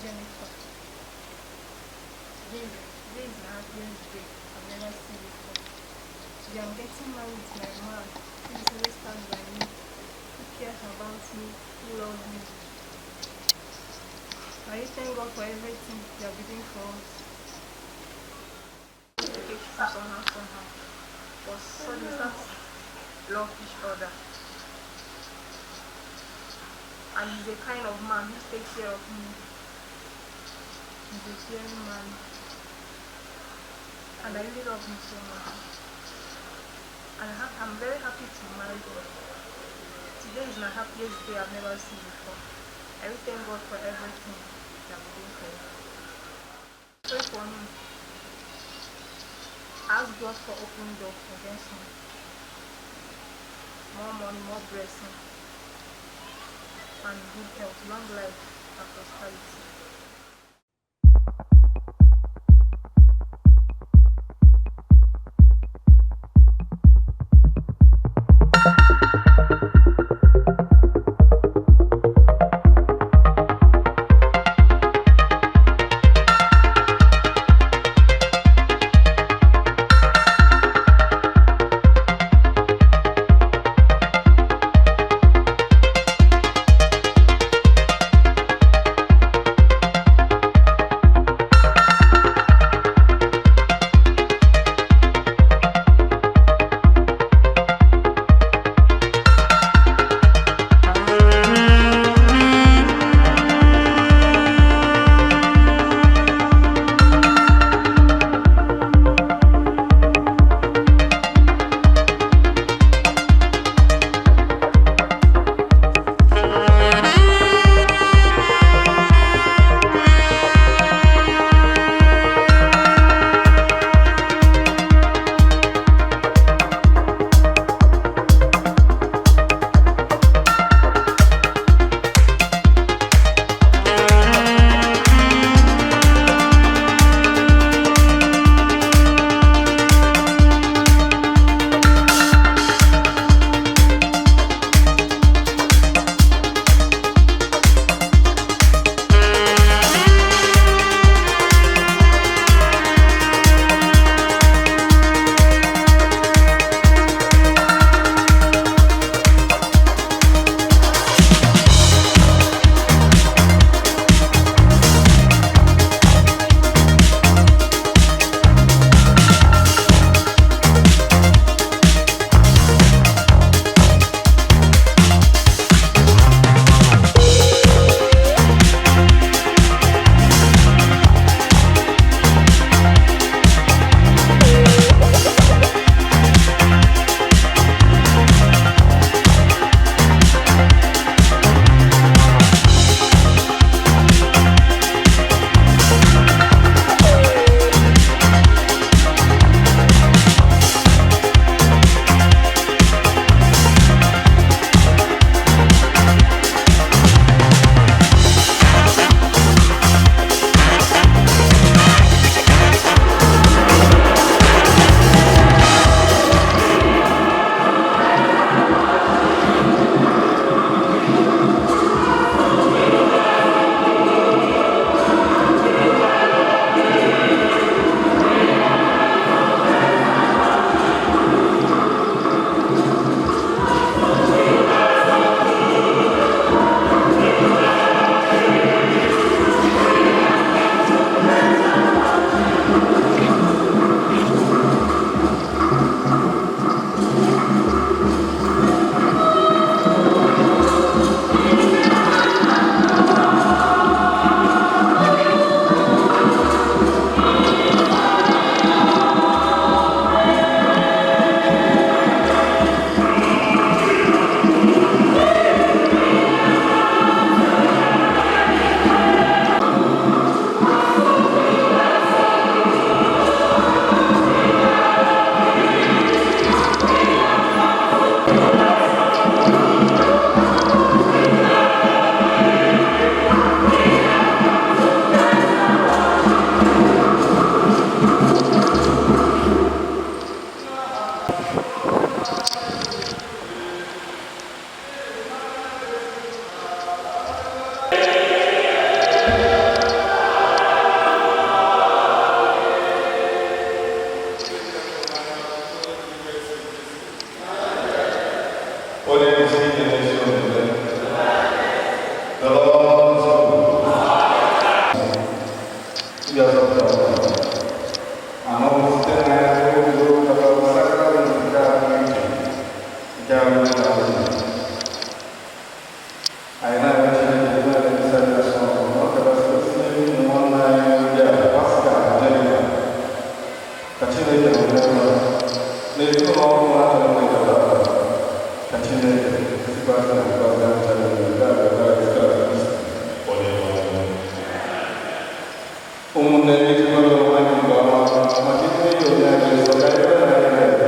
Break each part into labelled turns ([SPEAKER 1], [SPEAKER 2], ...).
[SPEAKER 1] Jennifer. Today is my happiest day I've ever seen before. Today I'm getting married with my man who is always stand by me, who cares about me, who loves me. I really thank God for everything He has been doing for us. To take somehow, but suddenly start to love each other. And he's a kind of man who takes care of me. He's a caring man. And I really love him so much. And I'm very happy to marry him. Today is my happiest day I've never seen before. I really thank God for everything that I've been for. Pray for me. Ask God for open door against me. More money, more blessing, and good health, long life, and prosperity.
[SPEAKER 2] Ịbịa zọpụta ụwa. Anọ site na ya obido kpatara sakramenti nke ahụike nke ahụike na ahụike. Anyị na-arịọ Chineke na-arịọ nsọ dị asọ na ọ kachasị osi nwanne anyị ndị a Pascal na Jennifer ka Chineke nọnyere ha n'ezinụlọ ọhụrụ ha chọrọ inweta taa. Ka Chineke sikwasị na ngọzi ha chọrọ inweta nke a bụ ekpere site na Kristi onye nwe anyị. Ụmụnne m, ejikwala onwe anyị nke ọma maka ihe onye anyị nsọ ka anyị kwere na anyị na-ede.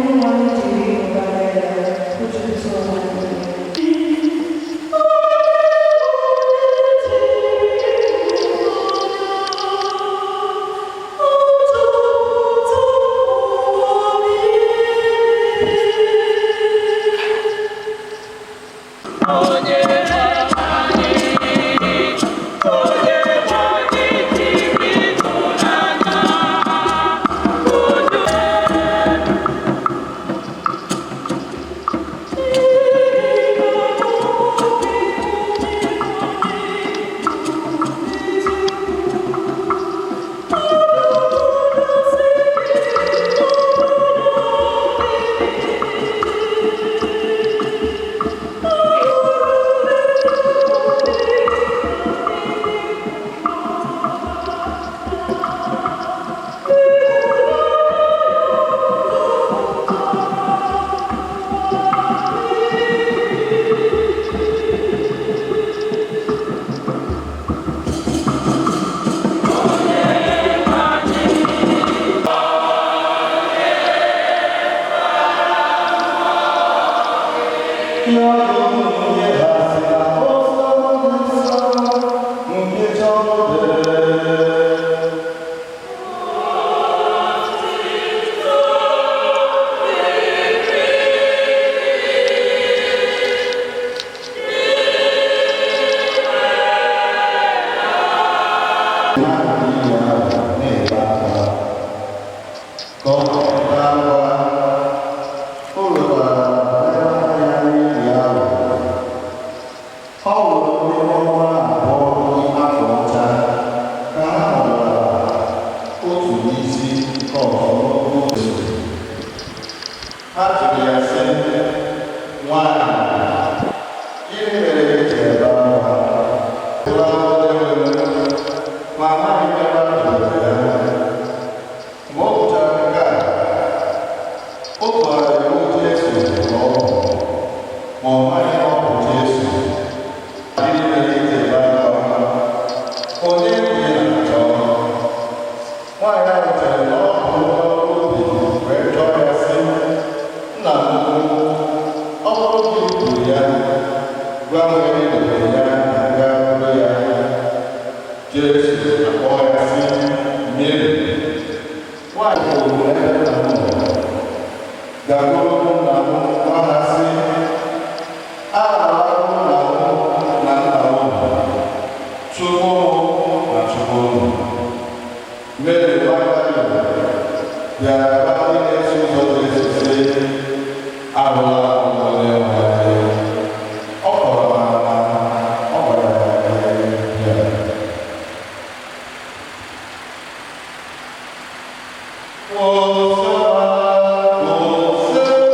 [SPEAKER 3] Onyenwe anyị jiri ọbara ya kwujupụta ụwa niile.
[SPEAKER 2] Ha jụrụ ya sị, "Nwanyị, gịnị mere i ji ebe akwa?" Ụra adịghị m, ma amaghị m ebe a dọbere ya. Mgbe ọ kwuchara nke a, o tụgharịrị hụ Jesu ka ọ bụ, ma ọ maghị na ọ bụ Jesu. Gịnị mere i ji ebe akwa? Onye ka ị na-achọ? Nwaanyị ahụ chere na ọ bụ onye ọrụ ubi wee jụọ ya sị, "Nna m ukwu, ọ bụrụ na i gburu ya, gwa m ebe i dobere ya ka m gaa buru ya." Jesu akpọọ ya sị, "Meri." Nwaanyị kwuru ebe nna m nọ. Gakwuru nna m gwa ha sị, "Ahụla m nna m na nna unu, Chukwu m na Chukwu unu." Mary Magdalene bịara gwa ndị na-eso ụzọ Jesu sị, "Ahụla m Onyenwe anyị." Ọ kọrọ ha na ọ gwara ya ihe ndị a. Osana, Osana.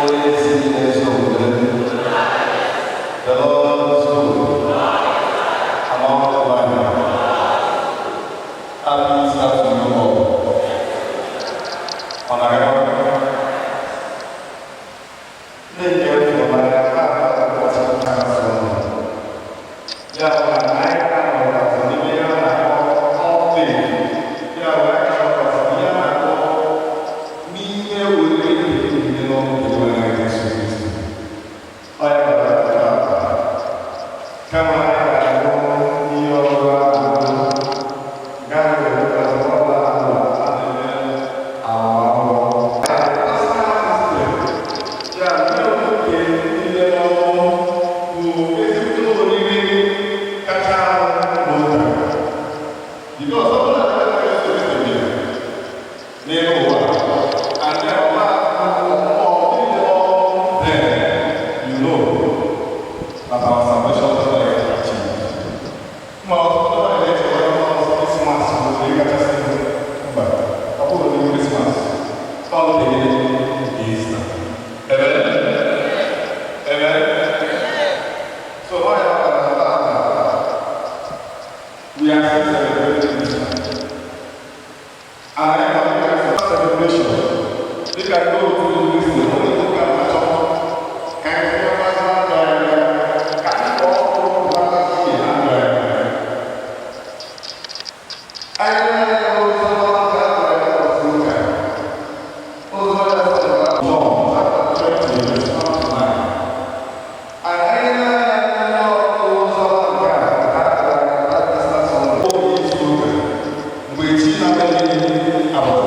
[SPEAKER 2] Onye isi na-eso omume. The Lord is good. Among the blind. Happy Easter to you all. Ọ na-aga? Ndị nke m hụrụ n'anya, taa bụ ụbọchị nke asatọ. Ya bụ na anyị ka nọkwasị n'ime ihe a na-akpọ octave. Ya bụ anyị ka nọkwasị n'ihe a na-akpọ n'ime oriri nke mbilite n'ọnwụ nke Onyenwe anyị Jesu Kristi. Ọ ya kpatara taa, kama anyị ga-agụ ihe ọgụgụ ahụ, nke ahụ ga-ewepụta ọbụla ahụ a na-eme agbamakwụkwọ. Ya bụ ihe mbilite n'ọnwụ bụ ezigbo oriri kacha n'ụka. Because ọ bụrụ na Jesu Kristi bịara n'elu ụwa, and then ọ ma mmụọ then you know that our salvation is not yet achieved. Ma ọtụtụ ndị na-echekwa na Christmas bụ oriri kachasị mba, ọ bụrụ oriri Christmas, ọ bụ oriri nke Easter. Amen? Amen? So why are we We are still celebrating Easter. And I am a celebration. Dịka ndị otu Kristi, onye ụka na-achọ ka anyị nwekwazi ndụ anyị, ka anyị kpọọ ọkụ mgbakasị na ndụ anyị. Anyị na-enye ozi ọma nke a gwara ya ụbọchị ụka. Ozi ọma ya sọrọ John chapter 20 verse 1 to 9. And anyị na-enye ozi ọma nke a ka a gwara ya na Easter Sunday. Oge izu ụka, mgbe chi na-adịghị abụọ.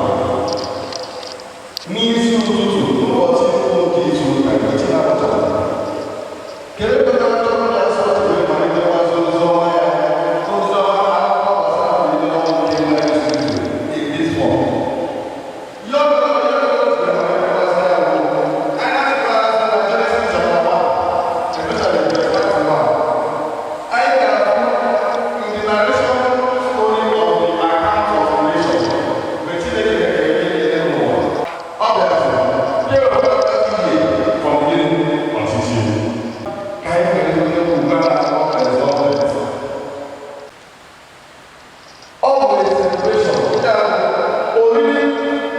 [SPEAKER 2] N'isi ụtụtụ ụbọchị mbụ nke izu ụka, mgbe chi na-abọchaghị. Kedu ebe na-achọ ndị asọtụ wee malite nwazi ozi ọma ya? Ozi ọma akụkọ gbasara mbilite n'ọnwụ nke nwa Yesu Kristi in this form. Ihe ọ bụla onye ọbụla wee malite nwazi ya bụ, anyị na-atụkwara azụ na Genesis chapter 1, especially verse 31. Anyị ga-ahụ in the narration story of the account of creation, mgbe Chineke kere ihe niile n'ụwa. Ọ bịara sị, "Ihe ọbụla ihe from beginning until end." Ka anyị nwere onye ugbu a na-akpọ exalted. Ọ bụ a celebration, ya bụ oriri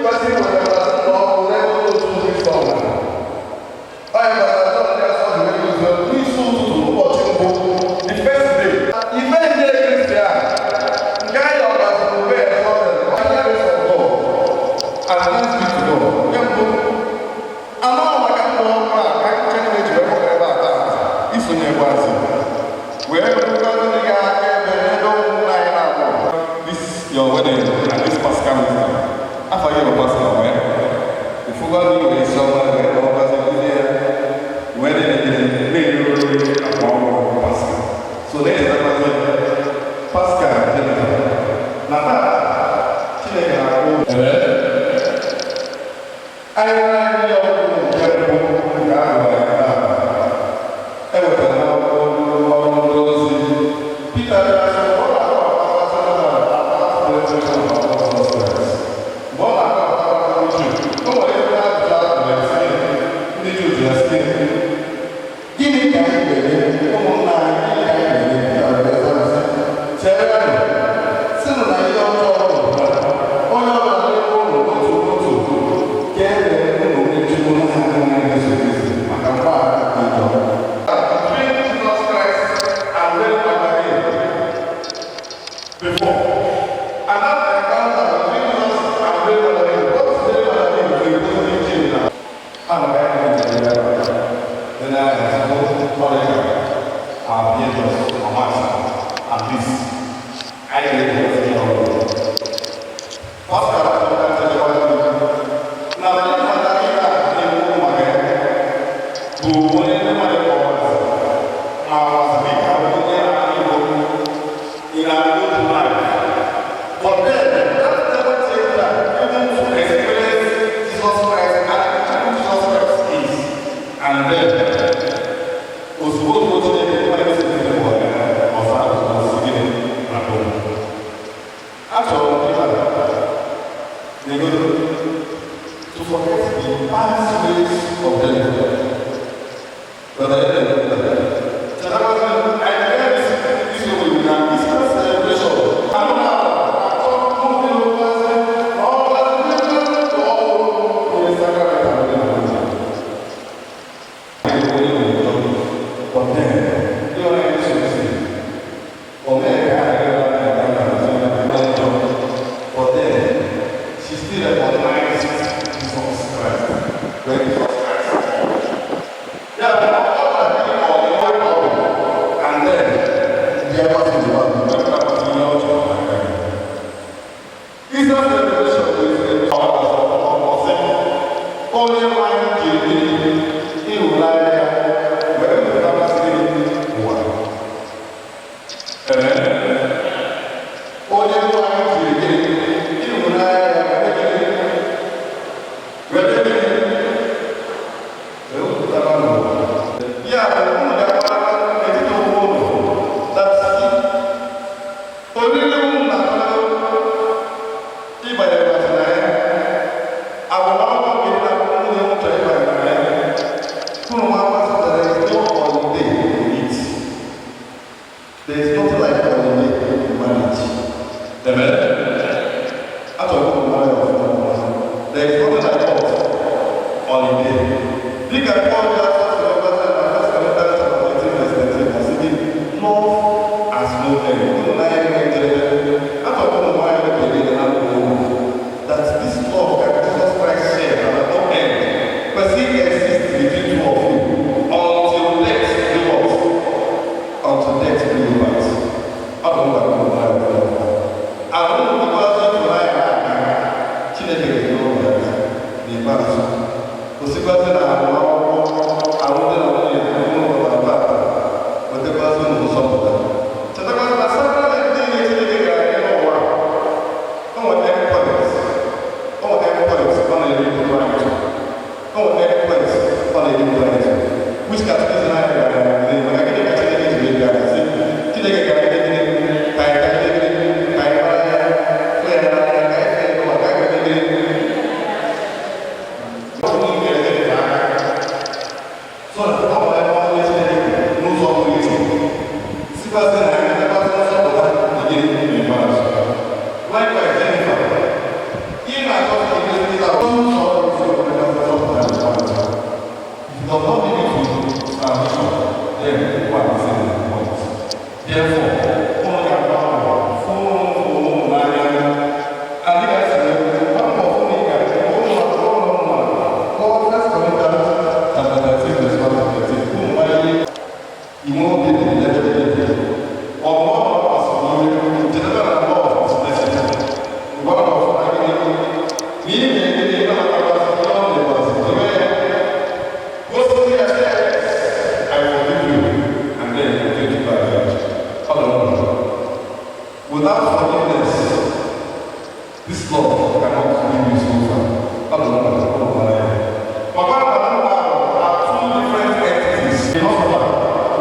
[SPEAKER 2] kwesịrị iwetakwasị na ọ bụ n'ebe otu Kristi ọbụla. Ọ ya kpatara Jọn ndị asọ ji wee guzo n'isi ụtụtụ ụbọchị mbụ, the first day. Ife ndị Kristi a, nke anyị ọgbaziri ube exalted, ọ bụ grace of God. And thanks be to God. Nke mbụ, anọ maka ndụ ọhụrụ a ka anyị chere eji wee gbakọrọ ebe a taa isonyekwazi wee bụrụkwa ndị ga-aka ebe n'ebe ụmụnna anyị na-abụ. This your wedding and this Pascal wisdom. Afọ gị bụ Pascal wee. Ụfọdụ ndị nwere isi ọma wee kpọrọkwazi ndị ya wee na-eri oriri akwa ọhụrụ Pascal. So na-echetakwazi Pascal Jennifer. Na taa, Chineke na-akpọ anyị nwere ihe ọgụgụ nke mbụ nke a gụrụ anyị taa. E wetara n'akwụkwọ ọrụ ndị ozi. Pita bịara sị, mgbe ọ na-akọwapụta na resurrection of Jesus Christ. Mgbe ọ na-akọwapụta ndị Juu, o nwere ebe ajụjụ a jụrụ ya sị, ndị Juu jụrụ ya sị, "Gịnị ka anyị ga-eme, ụmụnna anyị, gịnị ka anyị ga-eme?" Pita wee zaa sị, "Cherenụ, sịnụ na ihe ọjọọ unu onye ọbụla n'ime unu otu otu ka e mere unu onye Chukwu n'aha Nna Jesu Kristi maka mgbaghara nke njọ." Between Jesus Christ and Mary Magdalene before. And that encounter between Jesus and Mary Magdalene, what is Mary Magdalene to a positive change now? I'm a guy Then I have our behaviors on my side, at least. I get it. Pastor, na Mary Magdalene a na-ekwu maka ya bụ onye ndị mmadụ kpọrọ ma dịka onye na-igbo in a good life. But then, that never changed her even to experience Jesus Christ and who Jesus Christ is. And then, ozugbo ozugbo Chineke mmadụ si dị bụ ọzọ ọzọ gịnị na bụ. Achọrọ m ịma na-egodo to forget the past ways of them. But I declare this week na Easter celebration. Anụ na-achọ ndị ụkwazị na ọgbazi ndị ọhụrụ nwere sacrament. But then, ndị ọrụ Yesu Kristi, o mee ka a ga-ere. But then, she still recognized Jesus Christ. When Jesus Christ. Yeah, but all that people and then there was the one Easter celebration is a onye nwanyị ji ịhụnanya ya wee pụtakwasị ụwa. Onye nwanyị jiri ịhụnanya ya wee gịnị wee pụtara n'ụwa. Ya bụ unu ga-agbara n'etiti onwe unu that oriri unu na-akwado ịbanyekwasị na ya, agbamakwụkwọ nke na nwunye m chọrọ ịbanye na ya, unu ma amasị, there is no holiday in it. There is nothing like holiday in marriage. Amen. Achọrọ m ụmụ nwayọọ ọfụma ọfụma. There is nothing like what? Holiday. Dịka Paul ji asọ si wee gwazi na First Corinthians chapter 13 verse 13, ọ sị gị, "Love has no end." Unu na ya enweghị njedebe. Achọrọ m ụmụ nwanyị ekele na ndụ okwu that this love that Jesus Christ shared and no end kwesịrị exist between two of you until death do what? Until death do you part. Ọ bụ mkpa ụmụ nwanyị ọfụma. Ahụ ndịkwazị ịfụnanya na-aga, Chineke ga-enye ụmụ ya aka n'ikpeazụ. Osikwazi na agbamakwụkwọ alụmdi na nwunye ụmụ na tata wetakwazi ụmụ nsọpụta. Chetakwazi na sacrament niile Chineke gara aga n'ụwa, o nwere end point. O nwere end point ọ na-eri ndụ anyị. O nwere end point ọ na-eri ndụ anyị. Which catechism anyị gara aga maka gịnị ka Chineke ji wee bịa sị Chineke gara aga gịnị ka anyị gaa gịnị ka anyị mara ya, fụ ya n'anya, ka anyị fee ya n'ụwa, ka anyị wee gịnị. Ọ nyere Jennifer aka so that ọ nwere onye Chineke n'ụzọ pụrụ iche sikwasị na ya nwetakwazi nsọpụta na gịnị n'ikpeazụ. Likewise, Jennifer, ị na-achọ ka ị ụzọ isi nsọpụta n'ikpeazụ. If it does not lead you to salvation, then one is in the point. Therefore, ụnụ ga-agba mbọ fụ ụmụ n'anya. Adịghị asị gba mbọ fụ na ị ga ụmụ ụmụ ụmụ Paul, First Corinthians chapter 13 verse 1 to 13. Ụmụ nwanyị inwe obi dị n'ebe dị ọ bụ ọ bụ ọsọ iwe chetara na love is merciful. Gwa mbọ fụ na gịnị na ị na-egide ịnabatakwasị ihe ọ na-ekwasị ime ya gosi ya sị, "I forgive you," and then you take it back. Ọ dị mkpa. Without forgiveness, this love cannot lead you so far. Ọ dị mkpa ọ mara ya. Maka na ndị ahụ are two different entities.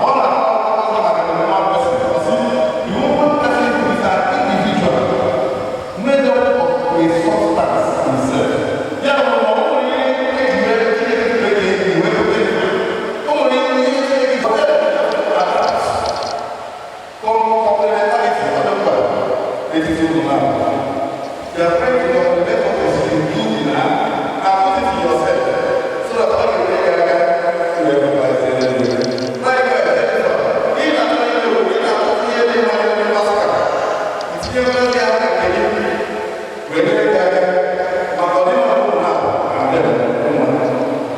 [SPEAKER 2] One na one person. You see, the human person is an individual made up of a substance himself. Ya bụ na ọ bụrụ ihe eji wee Chineke wee kee iwe wee o nwere ihe Chineke ji adapt complementarity. Ọ dị mkpa n'etiti ụmụ ha. You are trying to complement what is good in her and put it in yourself so that ọ ga-enye gị aka to emphasize it. Likewise, Jennifer, ị na-achọ ihe ị na-achọ ihe dị mma n'ime Pascal. Itinye mmasị aka nke gị wee nyere gị aka maka ọdịmma ụmụ ha and then ụmụ ha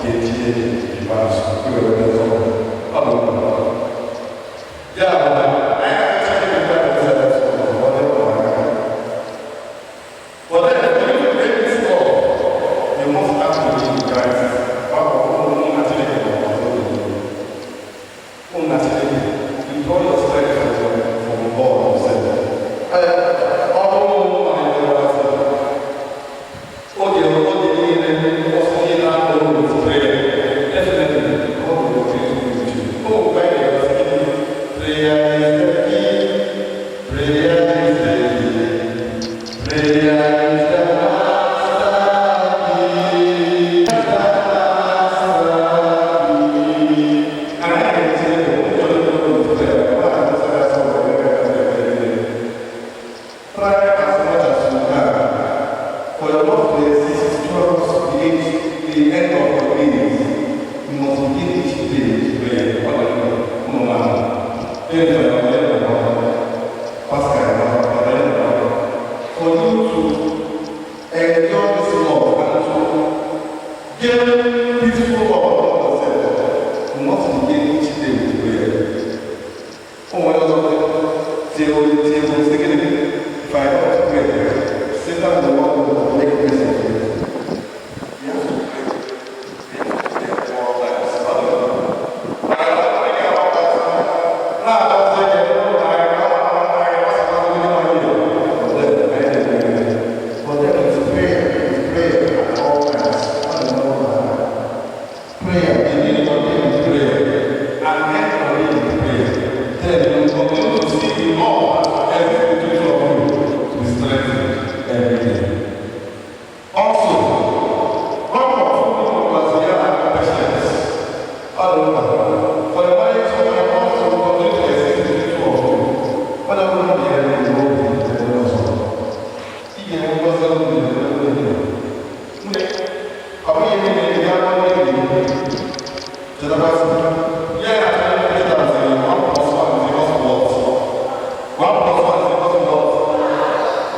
[SPEAKER 2] ga-eji eke ikpeazụ iwere nzọpụta. Ọ dị mkpa. Ya bụ na anyị na-achọ ịdị mkpa ọ dị mkpa aka. But then, if you break this law, you must have to be in Christ. Ọ bụ ụmụ na Chineke bụ ọzọ. Ụmụ na Chineke, you draw your strength from God himself.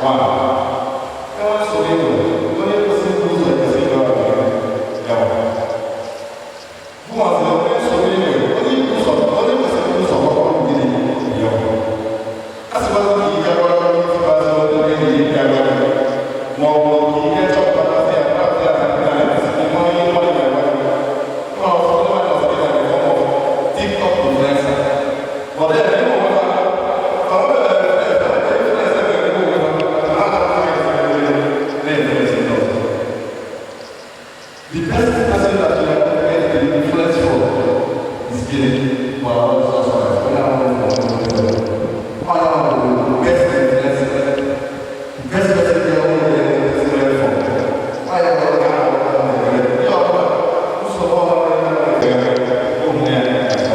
[SPEAKER 2] One, enwe nsogbu ego, onye kwesịrị ibu ụzọ ekwesịrị ịgwa ya ya. Gụnwazi onye nsogbu ego, onye ibu ụzọ, onye kwesịrị ibu ụzọ gbakọrọ gịnị ya. A sịkwazi ka ị gagwara onye ikpeazụ onye enyi gị agwa gị, ma ọ bụ ka ị gaa chọpụtasị ya prapụ ya na na onye mmadụ ga-agwa gị. Ụlọ ọtụtụ ndị mmadụ ọzọ dị na the form of TikTok influencer. But then, you know what? The best person that you can get the influence from is Gini for our Jesus Christ. Onye ahụ bụ onye ahụ bụ best influence, best person you can get the influence from. Onye ahụ bụ onye ahụ bụ ihe ọbụla nsogbu ọbụla ụmụ ya na-asọ.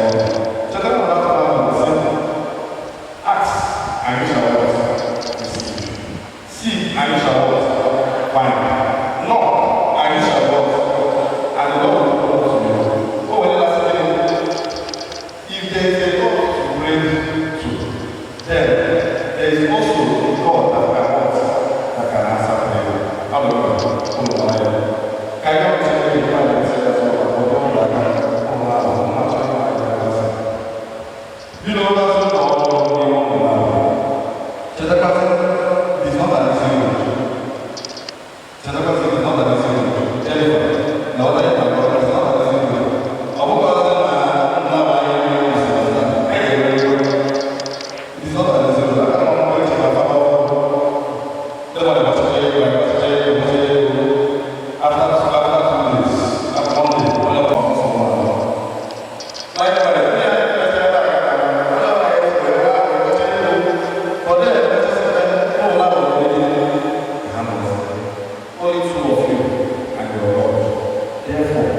[SPEAKER 2] Chetara na afọ ahụ sị, "Ask and you shall what? Receive. Seek and you shall what? Find. Knock and you shall what? And the door will open unto you." Oh, when last if there is a God to pray to, then there is also a God that can what? That can answer prayer. Hallelujah. Hallelujah. Ka anyị gaa Chineke nke a na-esi ya sọ, ọ bụrụ na aka ụmụ ahụ, ụmụ achọghị anyị ga-agasị. Bido gasị ụlọ ọrụ n'ime ụmụ ahụ. Chetakasị, it is not an easy road. Chetakasị, it is not an easy road. Jennifer, na ọ dịghị na ọ is not an easy road. Ọ bụkwazi na nna m anyị nwere usoro na anyị ga-enwe ego. It is not an easy road. Aka m ọmụmụ echi na fama ọhụrụ. Ndị mmadụ gbachacha ego, gbachacha ego, gbachacha ego. After 2 days, after one day, onye ọbụla ọsọ nwa. Likewise, ndị a na-emesi ebe a ga onye ọbụla ya esi were ahụ gbacha ego. But then, ụmụ ahụ nwere ha nọ. Only two of you and your Lord. Therefore,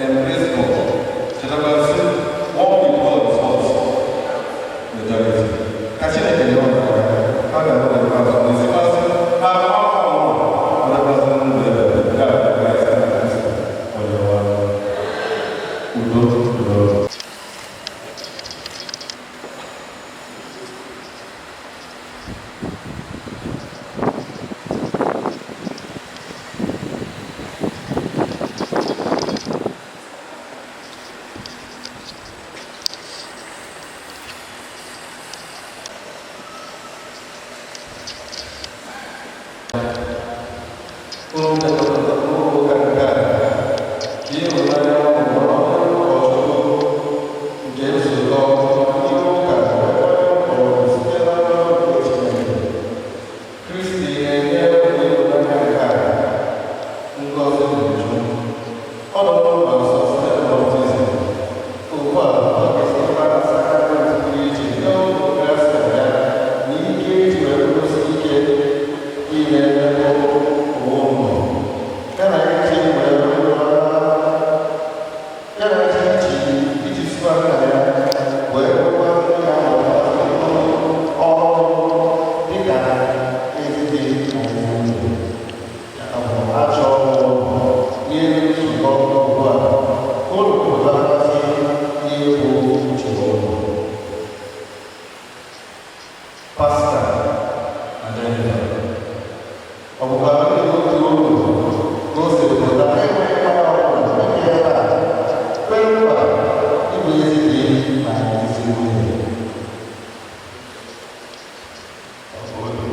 [SPEAKER 2] embrace God. Chetakwa sị, walk with God is what? Majority. Ka Chineke nyere ụnụ aka, ka ọ ga-abụ na ikpeazụ. N'ezikwasị, na agbamakwụkwọ ọmụmụ, ọ dịkwasị ndụ ebe, ya bụ Kraịst na Kristi, onye nwe anyị. Udo udo. Unu mekọtara ụka nke a ka ịhụnanya unu bụrụ ụkọchukwu nke nzukọ ndị ụka wee site n'ọrụ nke Chineke. Kristi na-enye unu ịhụnanya nke a ngọzi n'uju. Ọ nọ n'ụlọ nsọ site na baptizim. Ugbu a, ọ ga-esitekwa na sakramenti pụrụ iche nye unu grasịa ya na ike iji wee kwụsị ike ime mmekọ ụwa ụmụ. Ya na iji wee ya na iji iji sụọ nna ya wee rụkwa ya ọrụ dịka ezi di na ezi nwunye. Ya bụ ajọ ọrụ n'elu nzukọ ugbu a, ka unu pụtakwasị n'ihu uche unu. Pascal na Jennifer, ọ bụkwa ndị otu unu ka o siri pụta enweghị mmanya ọbụla nke ebe a kwe nkwa ịbụ ezi di na ezi nwunye. Ọ bụ otu.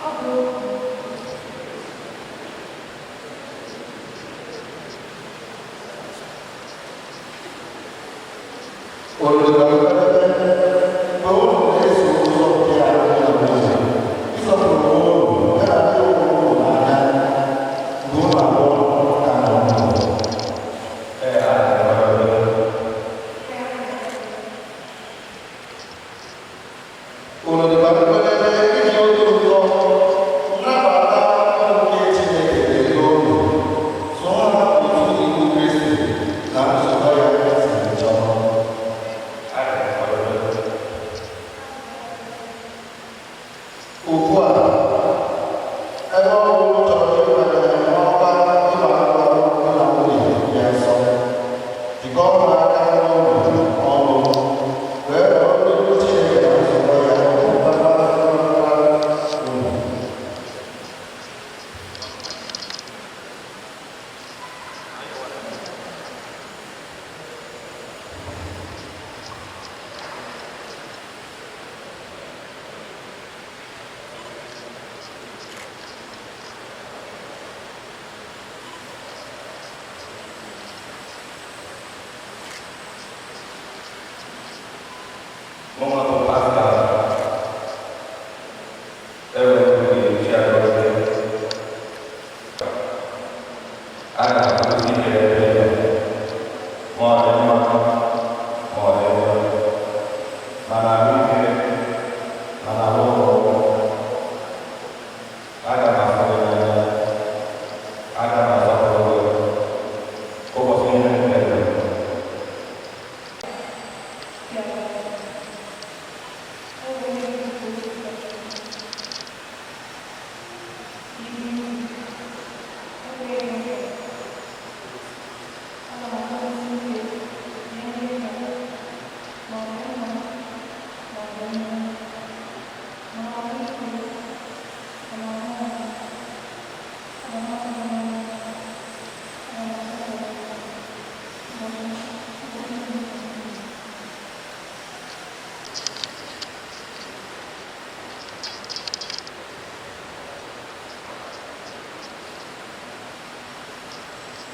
[SPEAKER 1] Ọ bụ okwu.
[SPEAKER 2] Unu ga-akwadebe mgbe unu na-eso ụzọ nke alụmdi na nwunye, ịsọpụrụ onwe unu ya na ịhụ onwe unu n'anya mgbe unu abụọ ka nọ ndụ. Ee, a na-akwadebe. Unu dịkwa nkwadebe iji obi ụtọ nnabata ụmụ nke Chineke n'elu unu, zụọ ha otu iwu Kristi na nzukọ ya siri chọọ. Ugbu a, ebe ọ bụ unu chọrọ ịbanye n'ọkwa ịgba akwụkwọ di na nwunye dị nsọ, jikọọ aka. Mụnwa bụ Pascal ewepụghị Chiagozie. A ga-akwụsị ike ebe ma ọ dị mma ma ọ dị njọ, mana ahụike, mana ụlọ ọgwụ. Aga m afụ gị n'anya, aga m asọpụrụ gị ụbọchị niile nke ndụ m.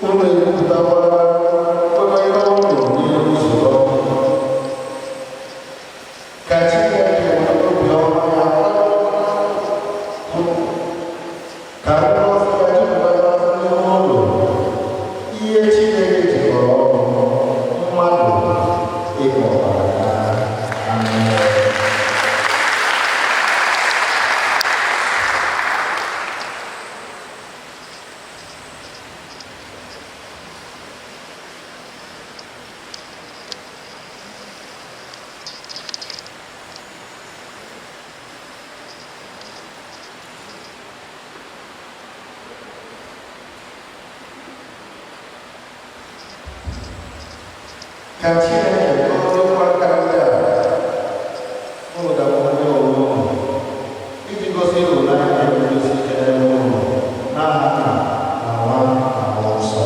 [SPEAKER 4] Unu ekwupụtakwala nkwekọrịta unu n'ihu nzukọ. Ka Chineke were obiọma ya kwado, ka ngọzi ya jupụta n'ime unu. Ihe Chineke jikọrọ ọnụ, mmadụ ịkpọkwara ya. Amen. Ka Chineke gọziekwa aka ndị a unu ga-akwanye onwe unu iji gosi ịhụnanya na-eguzosi ike n'ebe unu, n'aha Nna na Nwa na Mmụọ Nsọ.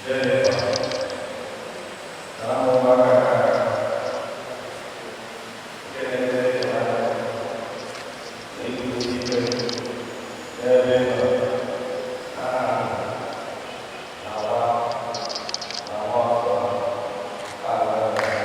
[SPEAKER 2] Jennifer, nara m ụmụaka ka nke na-eme ịhụnanya na iguzosi ike n'ebe ị nọ, n'aha Nna na Nwa na Mmụọ Nsọ. Amen.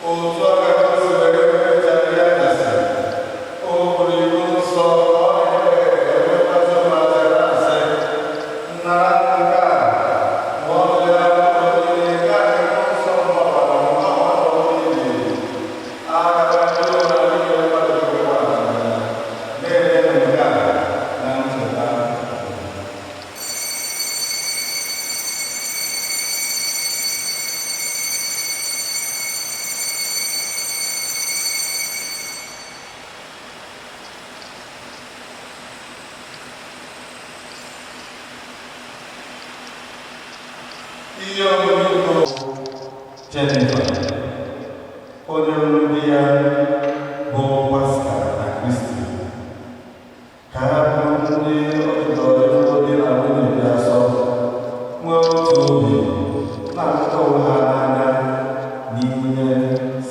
[SPEAKER 2] Otu aka ka o si were mechaa nri anyasị, o buru ibu nsọ ka ọ na-ekpe ekpere mkpasị mmasị na-asị, "Nara nke a, ma ọ bụ ya ụlọ niile nke a iko nsọ m ọbara m ọbara m niile. Agaba ndị ụlọ niile mmadụ kwekwa na ya. Na-emenụ nke a na ncheta." Ihe omume bụ Jennifer, onye lụrụ di ya bụ Pascal na Kristi, ka ha bụrụ ndị ọjụjụ ịlụ di na nwunye dị asọ, nwee otu obi, na-ahụta onwe ha n'anya n'ime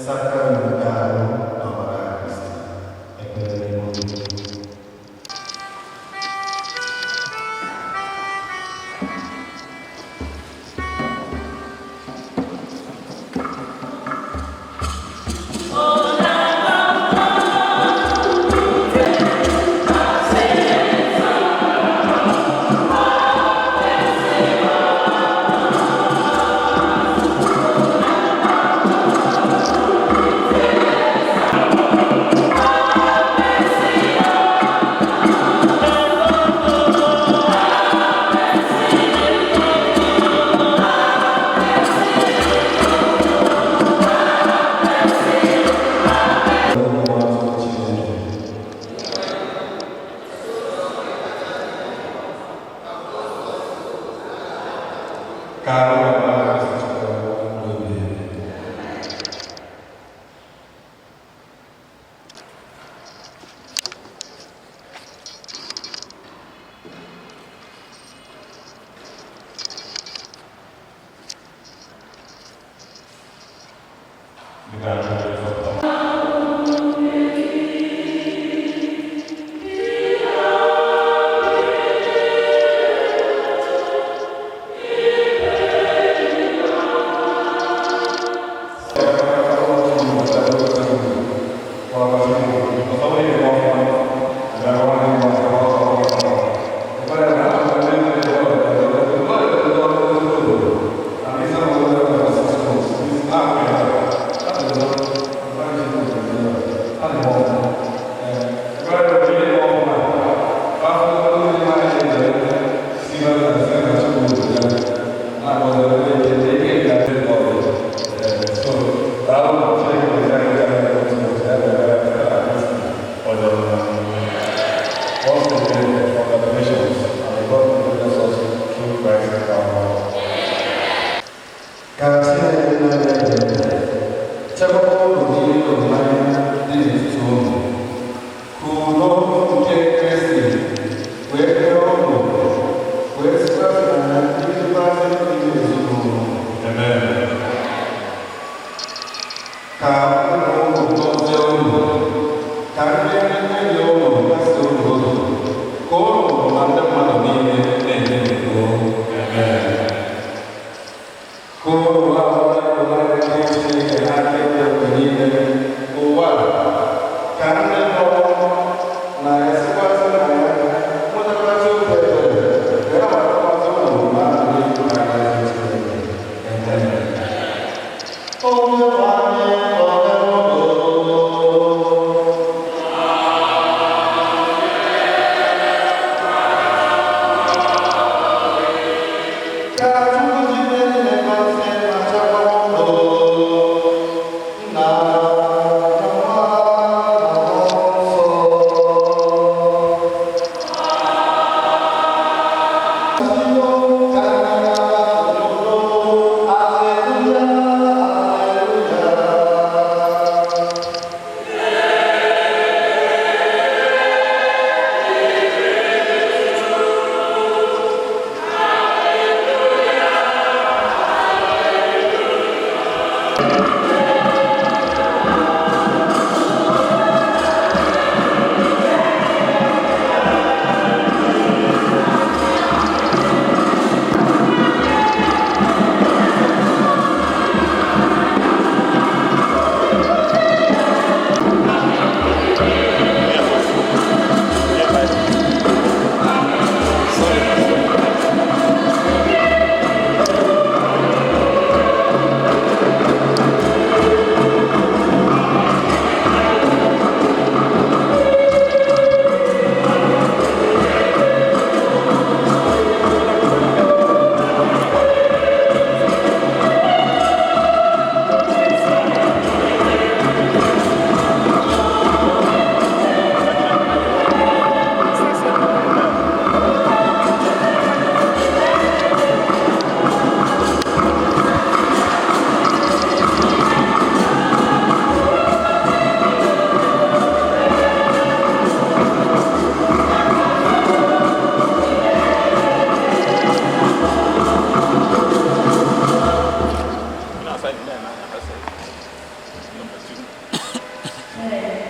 [SPEAKER 2] sakrament nke ahụ na ọbara Kristi. Ekpere n'ime obi. Ka arụ ọbara Kristi chọrọ ndụ ebighị ebi. Dịka anyị zọpụta. Once again, congratulations, and may God bless us through Christ our Lord.
[SPEAKER 4] Ka Chineke na-enye ebere chekwaba unu n'ime ịhụnanya dị n'etiti unu, ka udo nke Kristi wee kee unu, wee sikwa na ya dịrịkwazị n'ime ezinụlọ.
[SPEAKER 2] Amen.
[SPEAKER 4] Ka ụmụ unu gọzie unu, ka ndị enyi unu kasie unu obi, ka unu na ndị mmadụ niile na-enye udo.
[SPEAKER 2] Amen.
[SPEAKER 4] Ka unu na-ahụ ịhụnanya nke Chineke n'aka ebe mgbe niile ugbu a, ka ndị hụrụ na ya sikwazị na ya nwetakwazị obi ebere, wee nabatakwazị unu na ndụ n'alaeze Chineke. Amen. Onye nwe anyị nọnyere unu.
[SPEAKER 5] Number 2.
[SPEAKER 3] 10.